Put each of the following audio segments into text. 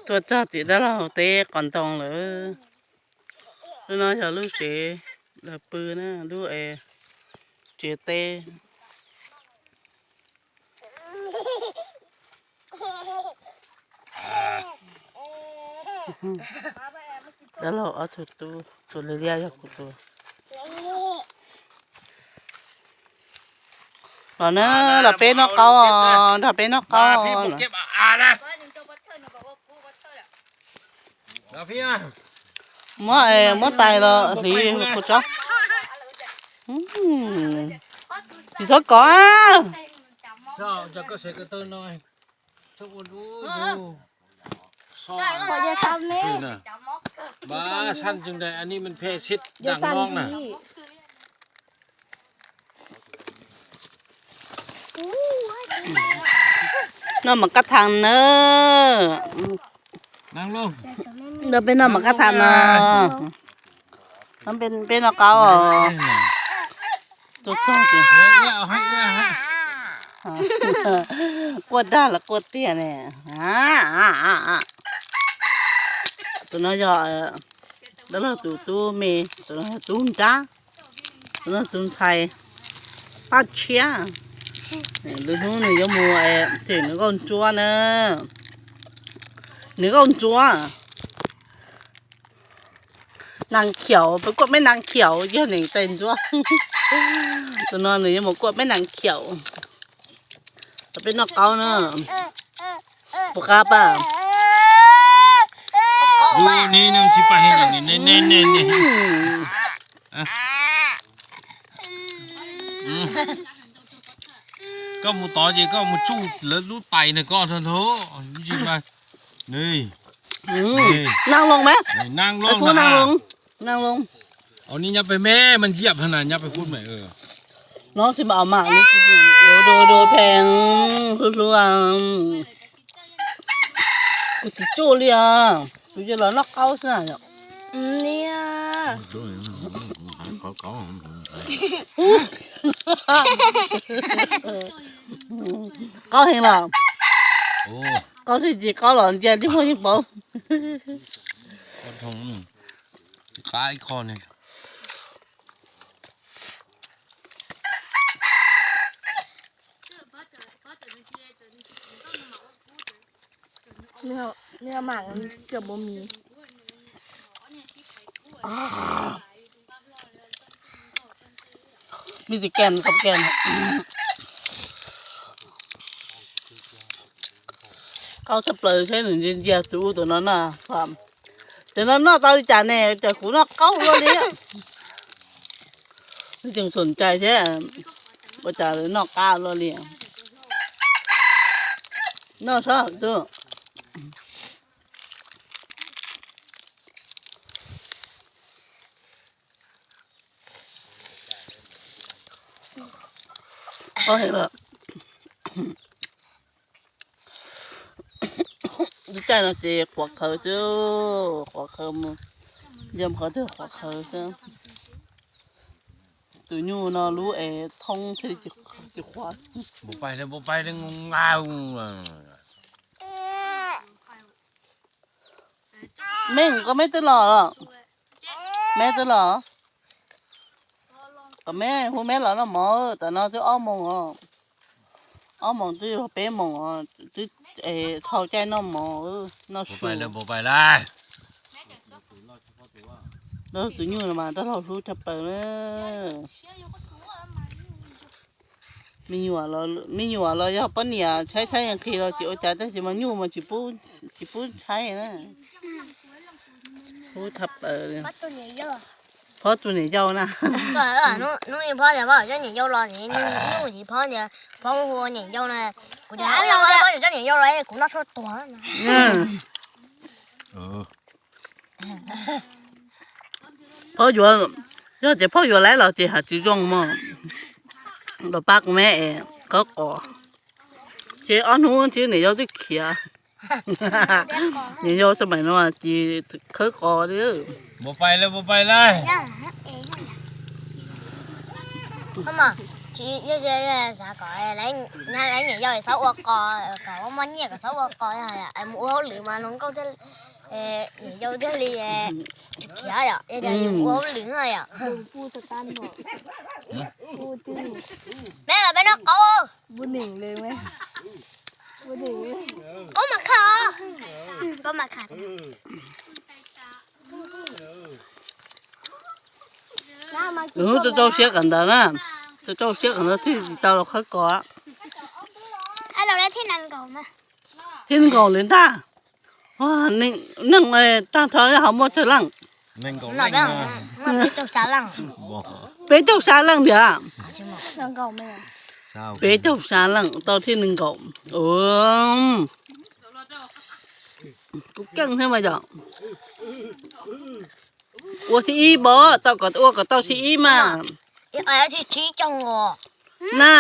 Tuaj txog tim dab laug teb qos ntoo lawm. Lub no yog lub tsev lawv pw na, lub tsev teb. Dab laug ob tug tub, tus liaj liaj yog kuv tus. Los na, los peb noj qaub, nrog peb noj qaub. Muab, muab tais los hliv kuv tso. Tsis txhob kov. อันนี้มันเผ็ดสิดังน้องนะ Noj mov kab thas na. Nrog peb noj mov kab thas no. Peb noj qaub os. Quaj dag los quaj tiag ne. Tus no yog dab laug tus tub me, tus no yog tub nrab, tus no tus ntxhais Paj Tshiab. Lwm hnub nws yuav mus them nws nkauj ntsuab na. Nws nkauj ntsuab. Nag khiaum, peb kuaj peb nag khiaum, yog nws tais ntsuab. Tus no nws yuav mus kuaj peb nag khiaum. Peb noj qaub na. Puas qab paj? Koj mus tod ces koj mus tsuj lawv lub tais na koj. Nag loo me. Nag loo, nag loo. Nyob pem me mas nyiam na, nyob pem kub me. No tsis mam mam, du du pheej hlub hlub. Kuv tsis tsuj li os, kuv yuav los noj qaub xwb na. Qaub heev los? Qaub tsis tsis qaub los ntsia tib muag yeej paub. Qab ib qho ne. Qaub tshaj plaws thiab, nws ntsia ntsia tus ub tus no na. Cov no noj tau li cas ne, cas kuv noj qaub luaj li. Tseem xom cai thiab, ua cas noj qab luaj li. Noj sab tus. Lub caij no ces quav qhawv xwb, quav qhawv mus, yog qhov twg quav qhawv xwb. Tus nyuj no lub es thoob thiaj li tsis quav. Meb, koj meb twb los los? Meb twb los? Kom meb hu meb los noj mov, tam no twb ob moos os. Ob moos twb yog peb moos os, twb dhau caij noj mov, noj su. Tus nyuj no mas rau hlau hlub tshaj plaws na. Me nyuam los yog poj niam tshaib tshaib nqhis los tsis ua cas, tab sis mas nyuj mas tsis pub tshaib na. Hlub tshaj plaws. Phob tus niam yau na. Hnub ib phob tias phob coj niam yau los, hnub ib phob tias phob hu niam yau na, kuv tias phob coj niam yau los kuv noj tshuaj tuag. Phob yuav, yog tias phob yuav laiv los ces has tsis zoo mog, los pab kuv me es khawb qos, ces ob hnub thiab niam yau twb khiav. Niam yau xab maim no ces khawb qos li. Tsis, yog, yog xav kom lawv nyiam yau txhob ua qos, kom muaj nyiaj kom txhob ua qos, mus ua hauj lwm mas hluas nkauj thiaj, nyiam yau thiaj li khiav yom, yog tias yus mus ua hauj lwm no yom. Peb los peb noj qauv. Qauv mas khav os. Qauv mas khav. Hnub rau rau siab kawm ntawv na, rau rau siab kawm ntawv thiaj tsis tau los khawb kos. Thiab nees nkaum li ntag. Neeg tag nrho ho muaj tsawg leej? Peb caug xya leej tiag. Peb caug xya leej tau thiab nees nkaum. Kuv keej thiab mas yom. Ua thib ib pov, tau kom ua kom tau thib ib mas. Na,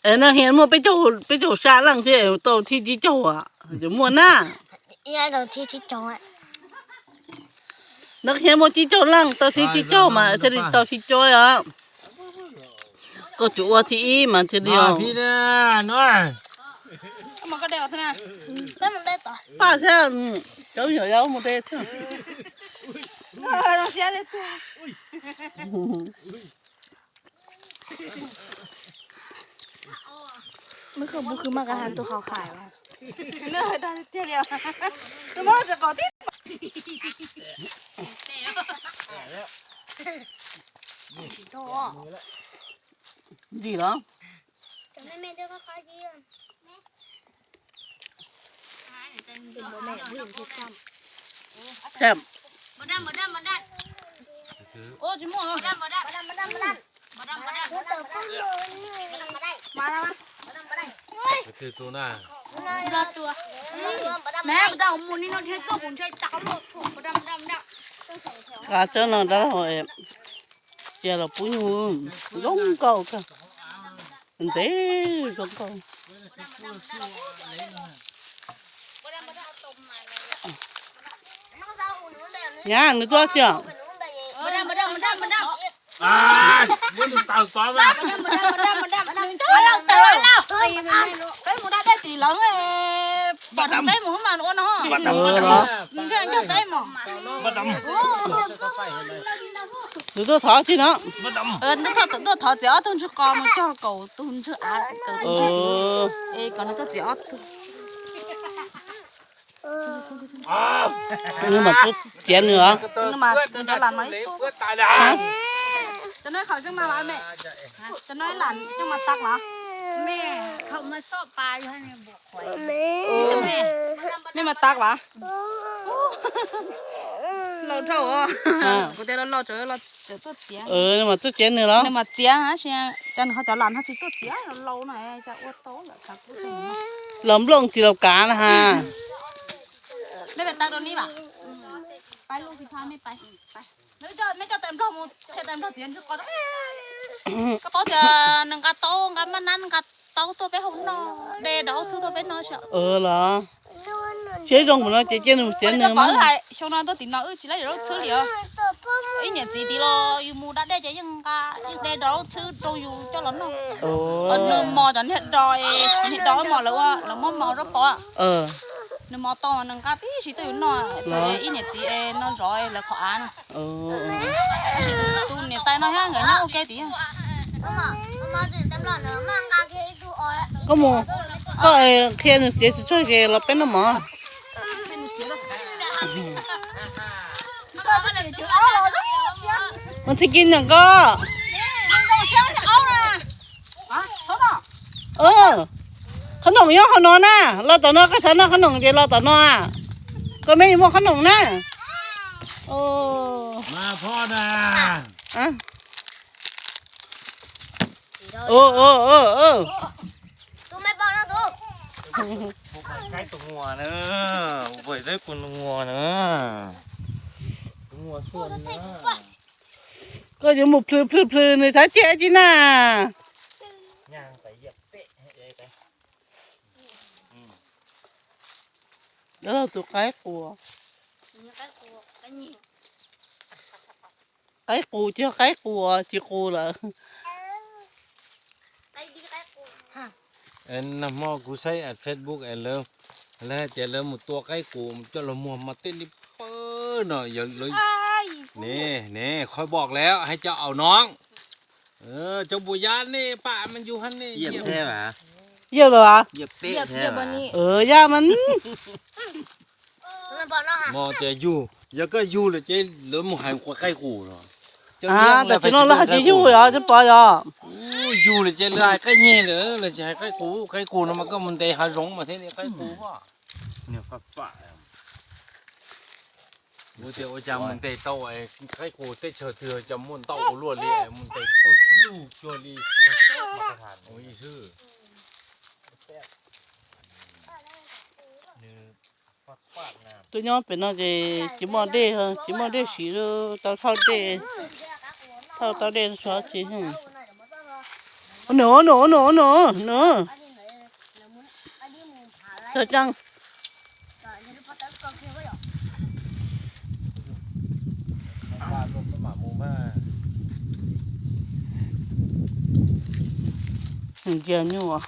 es no hias muaj peb caug xya leej thiab tau thib tsib caug, muaj na. No hias muaj tsib caug leej tau thib tsib caug mas thiaj li tau thib cuaj os. Koj tsuas ua thib ib mas thiaj li. Paj thiab, cov yog yau mus de thiab. Ntsim los. Qab tsob no dab laug cia los pub nyuj zoo nkauj kawg, ntev zoo nkauj. Nyab nws tuaj tiag. Peb mus da dej tim lawv, peb mus ua no. Peb mus. Nws tuaj thov tsi no? Nws tuaj thov txiav ob tug ntswg qos mus cog kaum tus ntswg av, kaum tus ntswg, es kom nws tuaj txiav ob tug. Nws mas tuaj txiav nws os. Nws mas nws cov lam no ib tug. Cov no ib qho tseeb mas me, cov no ib lam coj mas tag mas. Mej mas tag mas. Laus dhau, kuv tias laus laus tseem tuaj txiav. Nws mas tuaj txiav nws los? Nws mas txiav, tab sis cas nws ho cov lam no tsis tuaj txiav, laus laus no cas ua tau lawm. Los nplooj tsis laus kav na ha. Mej pais tag rau ni mas. Pais lub tsis tha mej pais. Mej coj tais nplog mus qhia tais nplog txiav ntswg qos. Koj paub tias nws nqa taub nqa maj nab nqa taub tuaj peb hauv no, de rau hauv txhwb tuaj peb no xyov. Los siab zoo mus no ces cia nws mus txiav nws mas. Xyoo no tuaj tim no wb tsis laib zaub txhwb li os. Ib niam txiv tid los yus mus da dej ces yeej nqa, yeej de rau hauv txhwb rau yus coj los noj. Nws mos cov niag do, niag do mos lawv ua, lawv muab mos zaub pov. Nws mos tau nws nqa tib si tuaj yus noj, ib niam txiv no zov lawv qhov av na. Tus niam tais no thiab nkawd nyob ua ke tim. Koj mus, koj qhia nws txiav tsis tsuag ces los peb noj mov. Mus txi kis ntawm koj. Qhob noom nyob hauv no na, los tom no koj xav noj qhob noom ces los tom no. Koj me muaj qhob noom na. Koj yuav mus plhws plhws plhws nws xav ciaj ci na. Dab laug tus qaib qus. Qaib qus, cog qaib qus tsis qus lawm. Nag hmo kuv saib Facebook es lawv, lawv hais tias lawv mus tua qaib qus coj los muag mas tej li pawg no, ne, ne, koj pom lawm hais cov aum no, cov npua yaj nej pam mas yus hab ne. Yaj los, yaj mas, no tias yug, yog koj yug lawm ces lawv mus hais qaib qus los. Tam sim no lawv hais tsis yug os, cov pog yog yug lawm ces lawv hais qaib nyeg lawm, lawv tsis hais qaib qus. Qaib qus no mas koj mus ntes hav zoov mas thiaj li qaib qus. Kuv tias ua cas mus ntes tau qaib qus teb chaws twg cov muaj ntau ua luaj li, mus ntes pawg lug cuag li. Tuaj nyob pem no ces tsis muaj dej, tsis muaj dej siv, tau thauj dej, thauj tau dej tso tsis. Nws, nws, nws, nws, nws. Txog ceeb. Ntsia nyuj.